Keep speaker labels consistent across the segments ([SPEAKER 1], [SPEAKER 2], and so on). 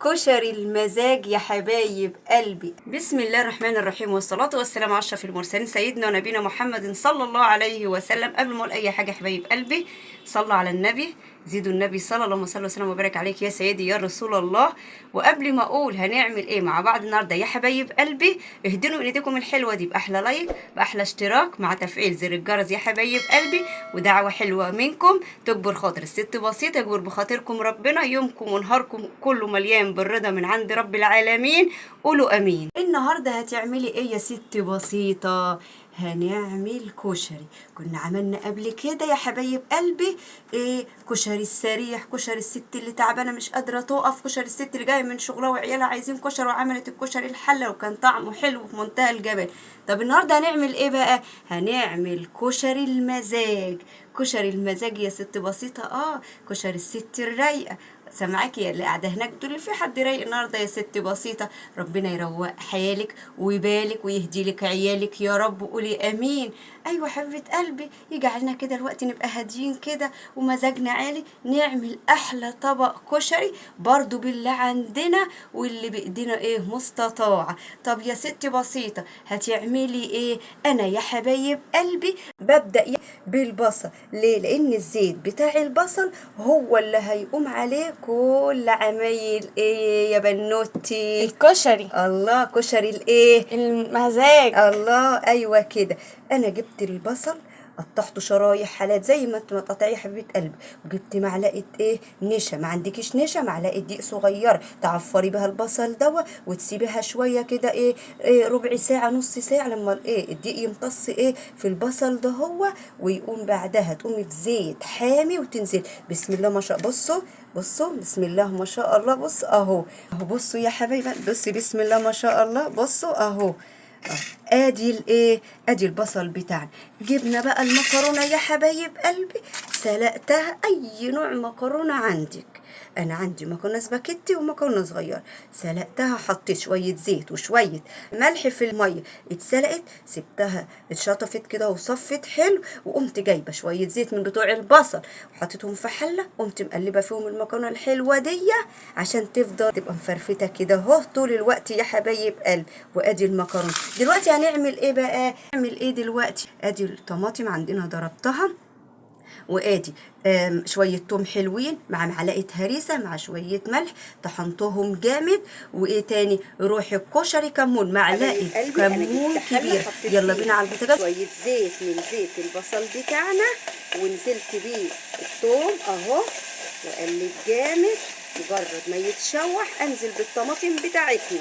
[SPEAKER 1] كشري المزاج يا حبايب قلبي. بسم الله الرحمن الرحيم، والصلاة والسلام على أشرف المرسلين سيدنا ونبينا محمد صلى الله عليه وسلم. قبل ما أقول أي حاجة يا حبايب قلبي، صلوا على النبي، زيدوا النبي صلى الله وسلم وسلم وبارك عليك يا سيدي يا رسول الله. وقبل ما أقول هنعمل إيه مع بعض النهاردة يا حبايب قلبي، اهدنوا من ايديكم الحلوة دي بأحلى like، بأحلى اشتراك، مع تفعيل زر الجرس يا حبايب قلبي، ودعوة حلوة منكم تكبر خاطر الست بسيطة، يكبر بخاطركم ربنا، يومكم ونهاركم كله مليان بالرضا من عند رب العالمين، قولوا امين. النهارده هتعملي ايه يا ست بسيطة؟ هنعمل كشري. كنا عملنا قبل كده يا حبايب قلبي ايه؟ كشري السريع، كشري الست اللي تعبانة مش قادرة تقف، كشري الست اللي جاية من شغلها وعيالها عايزين كشري، وعملت الكشري الحلة وكان طعمه حلو في منتهى الجمال. طب النهارده هنعمل ايه بقى؟ هنعمل كشري المزاج. كشري المزاج يا ست بسيطة، كشري الست الرايقه. سامعاكي يا اللي قاعدة هناك بتقولي في حد رايق النهارده يا ست بسيطة؟ ربنا يروق حالك وبالك ويهدي لك عيالك يا رب، قولي امين. ايوه حبيبه قلبي، يجعلنا كده الوقت نبقى هاديين كده ومزاجنا عالي، نعمل احلى طبق كشري برضو باللي عندنا واللي بايدينا ايه مستطاع. طب يا ست بسيطة هتعملي ايه؟ انا يا حبايب قلبي ببدا بالبصل. ليه؟ لان الزيت بتاع البصل هو اللي هيقوم عليه كل عمايل ايه يا بنوتي؟
[SPEAKER 2] الكشري.
[SPEAKER 1] الله، كشري الايه؟
[SPEAKER 2] المزاج.
[SPEAKER 1] الله، ايوه كده. انا جبت البصل قطعته شرايح حالات زي ما انت ما تقطعيه يا حبيبه قلبي، وجبت معلقه ايه؟ نشا. ما عندكيش نشا، معلقه دقيق صغيرة تعفري بها البصل دوا وتسيبيها شوية كده ايه، ايه ربع ساعة نص ساعة، لما ايه الدقيق يمتص ايه في البصل ده هو، ويقوم بعدها تقومي في زيت حامي وتنزل. بسم الله ما شاء الله، بصوا بصوا بسم الله ما شاء الله، بص اهو اهو، بصوا يا حبايبي، بصي بسم الله ما شاء الله، بصوا اهو. ادي الايه؟ ادي البصل بتاعنا. جبنا بقى المكرونه يا حبايب قلبي، سلقتها. اي نوع مكرونه عندك، انا عندي مكرونه سباكيتي ومكرونه صغيرة، سلقتها، حطيت شوية زيت وشوية ملح في المية، اتسلقت، سبتها اتشطفت كده وصفت حلو، وقمت جايبه شوية زيت من بتوع البصل وحطيتهم في حله، قمت مقلبه فيهم المكرونه الحلوة دي عشان تفضل تبقى مفرفته كده اهو طول الوقت يا حبايب قلبي. وادي المكرونه. دلوقتي هنعمل ايه بقى؟ نعمل ايه دلوقتي؟ ادي الطماطم عندنا ضربتها، وادي شوية توم حلوين مع معلقه هريسه مع شوية ملح، طحنتهم جامد. وايه تاني؟ روح الكشري كمون، معلقه كمون كبيرة. يلا بينا على البوتاجاز. شوية زيت من زيت البصل بتاعنا، ونزلت بيه التوم اهو، واقلب جامد. مجرد ما يتشوح انزل بالطماطم بتاعتنا.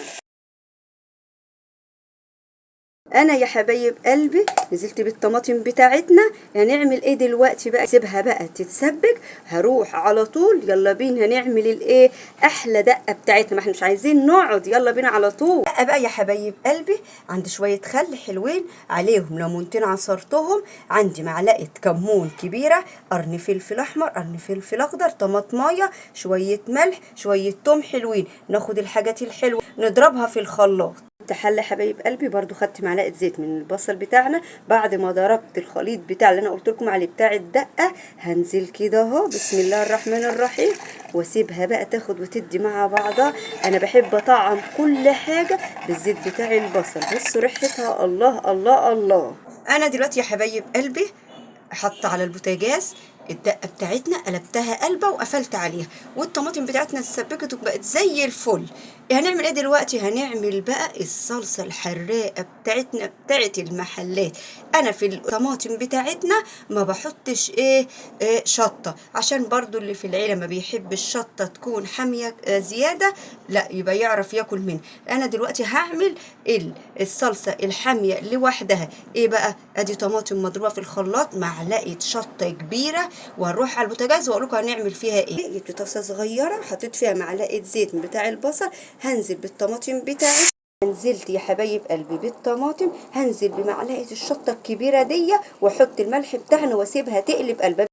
[SPEAKER 1] انا يا حبايب قلبي نزلت بالطماطم بتاعتنا. هنعمل ايه دلوقتي بقى؟ سيبها بقى تتسبك، هروح على طول. يلا بينا هنعمل الايه؟ احلى دقه بتاعتنا، ما احنا مش عايزين نقعد، يلا بينا على طول. دقه بقى يا حبايب قلبي، عندي شوية خل حلوين عليهم ليمونتين عصرتهم، عندي معلقه كمون كبيرة، قرن فلفل احمر، قرن فلفل اخضر، طماطمايه، شوية ملح، شوية توم حلوين. ناخد الحاجات الحلوة نضربها في الخلاط. حله حبايب قلبي برضو خدت معلقه زيت من البصل بتاعنا بعد ما ضربت الخليط بتاع اللي انا قلت لكم عليه بتاع الدقة. هنزل كده اهو بسم الله الرحمن الرحيم، واسيبها بقى تاخد وتدي مع بعضها. انا بحب اطعم كل حاجة بالزيت بتاع البصل، بصوا ريحتها الله الله الله. انا دلوقتي يا حبايب قلبي حاطه على البوتاجاز الدقة بتاعتنا، قلبتها قلبه وقفلت عليها، والطماطم بتاعتنا اتسبكت وبقت زي الفل. هنعمل ايه دلوقتي؟ هنعمل بقى الصلصه الحراقه بتاعتنا بتاعت المحلات. انا في الطماطم بتاعتنا ما بحطش ايه، إيه شطه، عشان برضو اللي في العيلة ما بيحب الشطه تكون حامية زيادة، لا يبقى يعرف ياكل منها. انا دلوقتي هعمل الصلصه الحامية لوحدها. ايه بقى؟ ادي طماطم مضروبة في الخلاط، معلقه شطه كبيرة، وهنروح على البوتاجاز واقول لكم هنعمل فيها ايه. جبت طاسه صغيرة حطيت فيها معلقه زيت من بتاع البصل، هنزل بالطماطم بتاعي. نزلت يا حبايب قلبي بالطماطم، هنزل بمعلقه الشطه الكبيرة دي، واحط الملح بتاعنا واسيبها تقلب قلبها.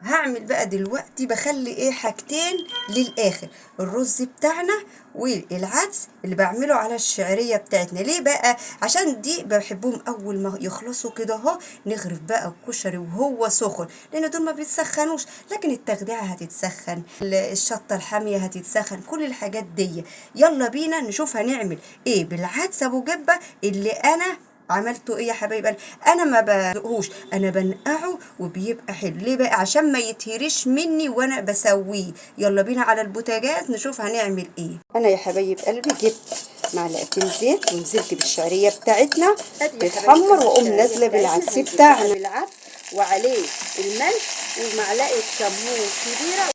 [SPEAKER 1] هعمل بقى دلوقتي بخلي ايه حاجتين للاخر، الرز بتاعنا والعدس اللي بعمله على الشعرية بتاعتنا. ليه بقى؟ عشان دي بحبهم اول ما يخلصوا كده اهو نغرف بقى الكشري وهو سخن، لان دول ما بيتسخنوش، لكن التخديعه هتتسخن، الشطه الحامية هتتسخن، كل الحاجات دي. يلا بينا نشوف هنعمل ايه بالعدس ابو جبه اللي انا عملته ايه يا حبايب قلبي. انا ما بدقهوش، انا بنقعه وبيبقى حلو. ليه بقى؟ عشان ما يتهريش مني وانا بسويه. يلا بينا على البوتاجاز نشوف هنعمل ايه. انا يا حبايب قلبي جبت معلقتين زيت ونزلت بالشعريه بتاعتنا تتحمر، واقوم نازله بالعدس بتاعنا، بالعدس وعليه الملح ومعلقة كمون كبيرة.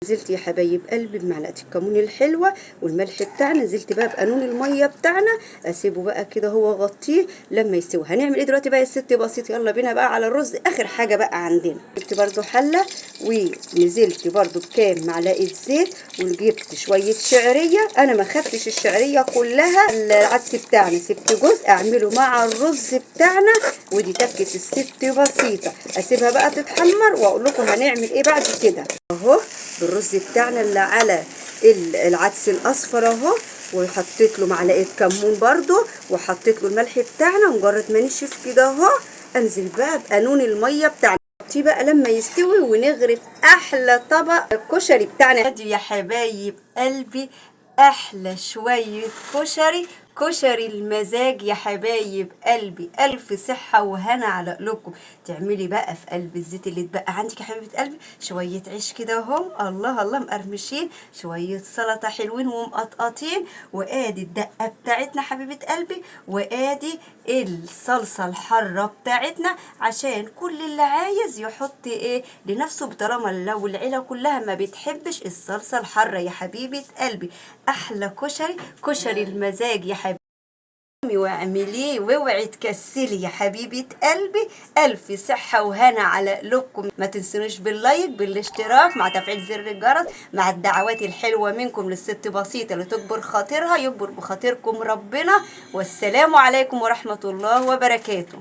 [SPEAKER 1] نزلت يا حبايب قلبي بمعلقه الكمون الحلوة والملح بتاعنا، نزلت بقى بقانون المية بتاعنا، اسيبه بقى كده هو غطيه لما يستوي. هنعمل ايه دلوقتي بقى يا ست بسيط؟ يلا بينا بقى على الرز، اخر حاجة بقى عندنا. جبت برده حله ونزلت برده بكام معلقه زيت، وجبت شوية شعرية. انا ما خدتش الشعرية كلها العدس بتاعنا، سبت جزء اعمله مع الرز بتاعنا، ودي تكه الست بسيطة. اسيبها بقى تتحمر واقول لكم هنعمل ايه بعد كده. اهو بالرز بتاعنا اللي على العدس الاصفر اهو، وحطيت له معلقه كمون برده، وحطيت له الملح بتاعنا. مجرد ما نشف كده اهو انزل بقى بقانون المية بتاعنا بقى لما يستوي، ونغرف احلى طبق الكشري بتاعنا. ادي يا حبايب قلبي احلى شوية كشري، كشري المزاج يا حبايب قلبي. الف صحة وهنا على قلوبكم. تعملي بقى في قلب الزيت اللي اتبقى عندك يا حبيبه قلبي شوية عيش كده اهم، الله الله مقرمشين، شوية سلطة حلوين ومقطقطين، وادي الدقة بتاعتنا حبيبه قلبي، وادي الصلصه الحارة بتاعتنا، عشان كل اللي عايز يحط ايه لنفسه، طالما لو العيلة كلها ما بتحبش الصلصه الحارة يا حبيبه قلبي. احلى كشري، كشري المزاج يا حبيبي، واعمليه واوعي تكسلي يا حبيبة قلبي. ألف صحة وهنا على قلوبكم. ما تنسونيش بال like، بالاشتراك، مع تفعيل زر الجرس، مع الدعوات الحلوة منكم للست بسيطة اللي تكبر خاطرها يكبر بخاطركم ربنا. والسلام عليكم ورحمة الله وبركاته.